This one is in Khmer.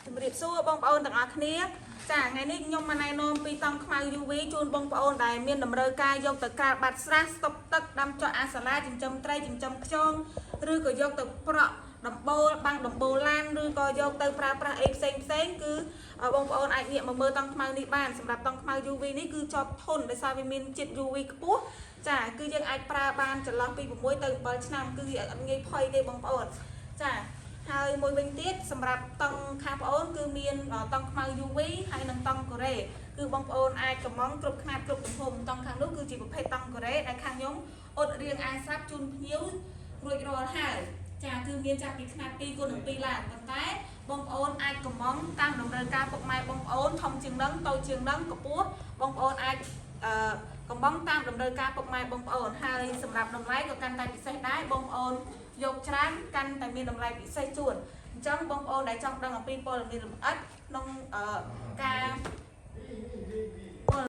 ជំរាបសួរបងប្អូនទាំងអស់គ្នាចាថ្ងៃនេះខ្ញុំមកណែនាំពីតង់ខ្មៅ UV ជូនបងប្អូនដែលមានតម្រូវការយកទៅក្រាលបាត់ស្រះស្តុបទឹកដាំចក់អាសាឡាចិញ្ចឹមត្រីចិញ្ចឹមខ្យងឬក៏យកទៅប្រក់ដំបូលបាំងដំបូលឡានឬក៏យកទៅប្រើប្រាស់អីផ្សេងផ្សេងគឺបងប្អូនអាចងាកមកមើលតង់ខ្មៅនេះបានសម្រាប់តង់ខ្មៅ UV នេះគឺជាប់ធន់ដោយសារវាមានជាតិ UV ខ្ពស់ចាគឺយើងអាចប្រើបានចន្លោះពី6ទៅ7ឆ្នាំគឺវាអត់ងាយផុយទេបងប្អូនចា ហើយមួយវិញទៀតសម្រាប់តង់ខាងប្អូនគឺមានតង់ខ្មៅ UV ហើយនិងតង់កូរ៉េគឺបងប្អូនអាចកម្ម៉ង់គ្រប់ខ្នាតគ្រប់ទំហំតង់ខាងនោះគឺជាប្រភេទតង់កូរ៉េដែលខាងខ្ញុំអ៊ុតរៀងអាស្រាប់ជូនភ្ញៀវរួចរាល់ហើយចាគឺមានចាប់ពីខ្នាត2គុណនឹង2ឡើងប៉ុន្តែបងប្អូនអាចកម្ម៉ង់តាមតម្រូវការពុកម៉ែបងប្អូនធំជាងនឹងតូចជាងនឹងកម្ពស់បងប្អូនអាចអឺកម្ម៉ង់តាមតម្រូវការពុកម៉ែបងប្អូនហើយសម្រាប់តម្លៃក៏កាន់តែពិសេសដែរបងប្អូនយកច្រើនកាន់តែមានតម្លៃពិសេសជូនអញ្ចឹងបងប្អូនដែលចង់ដឹងអំពីព័ត៌មានលម្អិតក្នុងការ